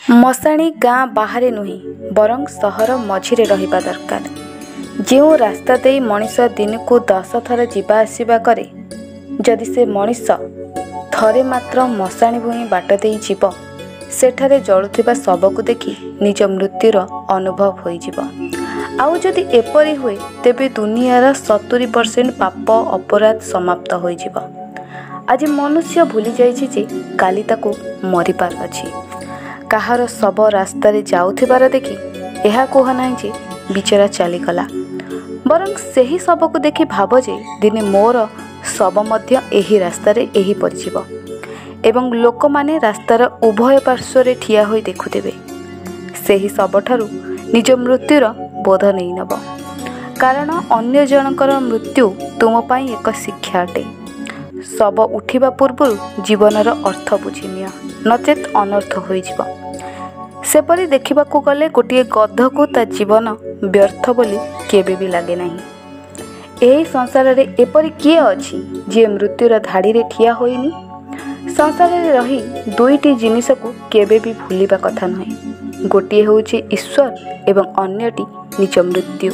ମଶାଣି ଗାଁ ବାହାରେ ନୁହେଁ, ବରଂ ସହର ମଝିରେ ରହିବା ଦରକାର। ଯେଉଁ ରାସ୍ତା ଦେଇ ମଣିଷ ଦିନକୁ 10 ଥର ଯିବା ଆସିବା କରେ, ଯଦି ସେ ମଣିଷ ଥରେ ମାତ୍ର ମଶାଣି ଭୂଇଁ ବାଟ ଦେଇ ଯିବ, ସେଠାରେ ଜଳୁଥିବା ଶବକୁ ଦେଖି ନିଜ ମୃତ୍ୟୁର ଅନୁଭବ ହୋଇଯିବ। ଆଉ ଯଦି ଏପରି ହୁଏ, ତେବେ ଦୁନିଆର 70% ପାପ ଅପରାଧ ସମାପ୍ତ ହୋଇଯିବ। ଆଜି ମନୁଷ୍ୟ ଭୁଲିଯାଇଛି ଯେ କାଲି ତାକୁ ମରିବାର ଅଛି। କାହାର ଶବ ରାସ୍ତାରେ ଯାଉଥିବାର ଦେଖି ଏହା କୁହ ନାହିଁ ଯେ ବିଚରା ଚାଲିଗଲା, ବରଂ ସେହି ଶବକୁ ଦେଖି ଭାବ ଯେ ଦିନେ ମୋର ଶବ ମଧ୍ୟ ଏହି ରାସ୍ତାରେ ଏହିପରି ଯିବ ଏବଂ ଲୋକମାନେ ରାସ୍ତାର ଉଭୟ ପାର୍ଶ୍ୱରେ ଠିଆ ହୋଇ ଦେଖୁଥିବେ। ସେହି ଶବଠାରୁ ନିଜ ମୃତ୍ୟୁର ବୋଧ ନେଇନେବ, କାରଣ ଅନ୍ୟ ଜଣଙ୍କର ମୃତ୍ୟୁ ତୁମ ପାଇଁ ଏକ ଶିକ୍ଷା ଅଟେ। ଶବ ଉଠିବା ପୂର୍ବରୁ ଜୀବନର ଅର୍ଥ ବୁଝିନିଅ, ନଚେତ୍ ଅନର୍ଥ ହୋଇଯିବ। ସେପରି ଦେଖିବାକୁ ଗଲେ ଗୋଟିଏ ଗଧକୁ ତା ଜୀବନ ବ୍ୟର୍ଥ ବୋଲି କେବେ ବି ଲାଗେ ନାହିଁ। ଏହି ସଂସାରରେ ଏପରି କିଏ ଅଛି ଯିଏ ମୃତ୍ୟୁର ଧାଡ଼ିରେ ଠିଆ ହୋଇନି? ସଂସାରରେ ରହି ଦୁଇଟି ଜିନିଷକୁ କେବେ ବି ଭୁଲିବା କଥା ନୁହେଁ। ଗୋଟିଏ ହେଉଛି ଈଶ୍ୱର ଏବଂ ଅନ୍ୟଟି ନିଜ ମୃତ୍ୟୁ।